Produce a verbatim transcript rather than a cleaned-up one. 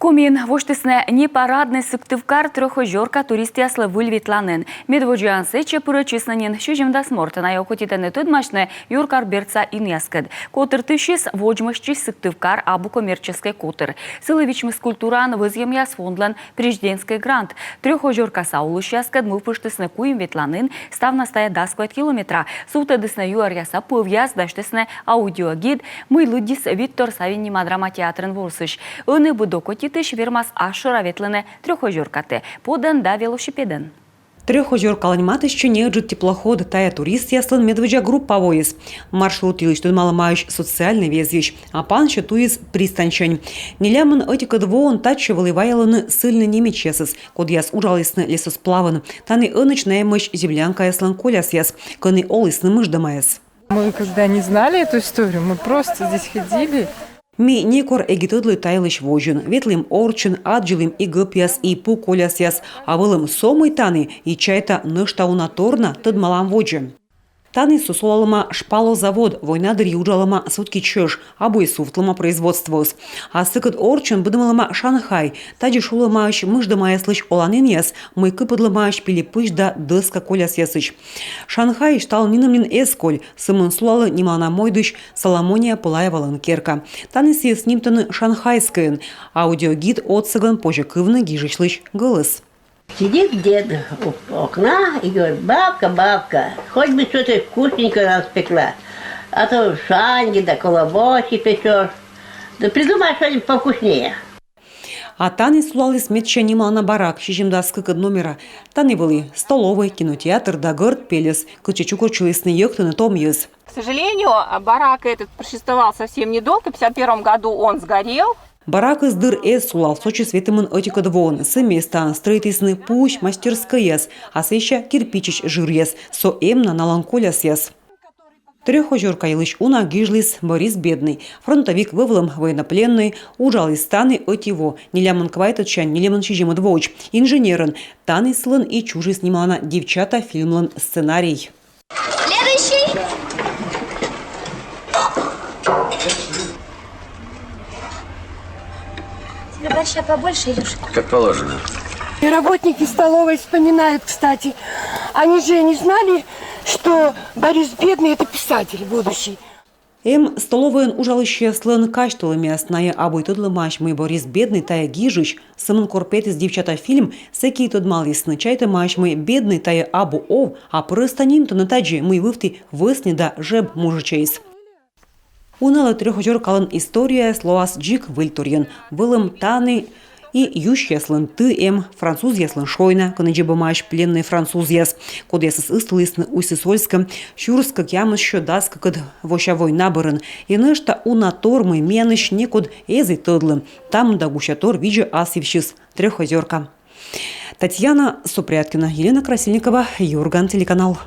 Комиын восьтісны непараднӧй Сыктывкар — Трёхозёрка туристъяслы выль ветланін. Медводдзаӧн сэтчӧ пырӧдчисны нин сизимдас морт. Найӧ окотитӧны тӧдмасьны юркар бердса инъяскӧд. Котыр тысьыс водзмӧстчис Сыктывкар абу коммерческӧй котыр. Сылы вичмис культураӧн вӧзйӧмъяс фондлӧн президентскӧй грант. Трёхозёркаса олысьяскӧд мӧвпыштісны куим ветланін, ставнас тайӧ дас квайт километра. Сувтӧдісны юӧръяса пӧвъяс, дасьтісны аудиогид, мый лыддис Виктор Савин нима драма театрын ворсысь. Ӧні быд окотитысь вермас асшӧра ветлыны Трёхозёркатӧ подӧн да велосипедӧн. Трёхозёркалань матыстчӧ неыджыд теплоход. Тайӧ туристъяслӧн медводдза группа воис. Маршрут йылысь тӧдмалӧмаӧсь социальнӧй везйысь, а пансьӧ туйыс пристаньсянь. Нелямын ӧтикӧд воын татчӧ вӧлі ваялӧны ссыльнӧй немецъясӧс, кодъяс уджалісны лесосплавын. Тані ӧнӧдз на эмӧсь землянкаяслӧн колясъяс, кӧні олісны мыждӧмаяс. Мы когда не знали эту историю, мы просто здесь ходили. Ми некор эг и тӧдлы та йылысь водзын. Ветлім орччӧн, аддзылім и гӧпъяс, и пу колясъяс. А вӧлӧм со мый тані, и чайта, нӧшта уна тор на тӧдмалам водзӧ. Тані со сулалӧма шпалозавод, война дырйи уджалӧма сутки чӧж, абу и сувтлӧма производствоыс. А сыкӧд орччӧн быдмалӧма Шанхай. Тадзи шулӧмаӧсь мыждӧмаяслысь оланінъяс, мый кыпӧдлӧмаӧсь пилипысь да дӧска колясъясысь. Шанхайысь талун нинӧм нин эз коль. Сӧмын сулалӧ нималана мойдысь Соломония Пылаевалӧн керка. Тані сійӧс нимтӧны Шанхайскӧйӧн. Аудиогид отсӧгӧн позьӧ кывны гижысьлысь гӧлӧс. Сидит дед у окна и говорит: «Бабка, бабка, хоть бы что-то вкусненькое нам спекла, а то шаньги да колобочки печёшь. Да придумай что-нибудь повкуснее». А тані сулаліс медся нималана барак, сизимдас кыкӧд номера. Тані вӧлі столовӧй, кинотеатр да гӧрд пельӧс, кытчӧ чукӧртчылісны йӧктыны том йӧз. К сожалению, а, барак этот просуществовал совсем недолго. В пятьдесят первом году он сгорел. Баракыс дыр эз сулав, сочис ветымын ӧтикӧд воын. Сы местаын стрӧитісны пуысь мастерскӧйяс, а сэсся кирпичысь жыръяс. Со эм на налӧн колясъяс. Трёхозёрка йылысь уна гижліс Борис Бедный. Фронтовик, вӧвлӧм военнопленнӧй, уджаліс тані ӧти во, нелямын квайтӧдсянь нелямын сизимӧд воӧдз, инженерӧн. Тані сылӧн и чужис нималана «Девчата» фильмлӧн сценарий. Следующий. Тебе борща побольше, Илюша? Как положено. И работники столовой вспоминают, кстати. Они же не знали, что Борис Бедный — это писатель будущий. Эм столовӧйын уджалысьяслӧн казьтылӧмъяс. Найӧ абу и тӧдлӧмаӧсь, мый Борис Бедный тайӧ гижысь. Сӧмын кор петіс «Девчата» фильм, сэки и тӧдмалісны. Чайтӧмаӧсь, мый Бедный тайӧ абу ов, а прӧста нимтӧны тадзи, мый вывті вӧсни да жеб мужичӧйыс. Уналы Трёхозёркалӧн историяыс лоас дзик выльторйӧн. Вӧлӧм тані и юсьяслӧн ты эм, французъяслӧн шойна, кӧні дзебӧмаӧсь пленнӧй французъяс, кодъясӧс ыстылісны Усть-Сысольскӧ сюрс кӧкъямыссё дас кыкӧд вося война бӧрын. И нӧшта уна тор, мый миянысь некод эз и тӧдлы. Та мында гусятор видзӧ ас йывсьыс Трёхозёрка. Татьяна Супряткина, Елена Красильникова, «Юрган» телеканал.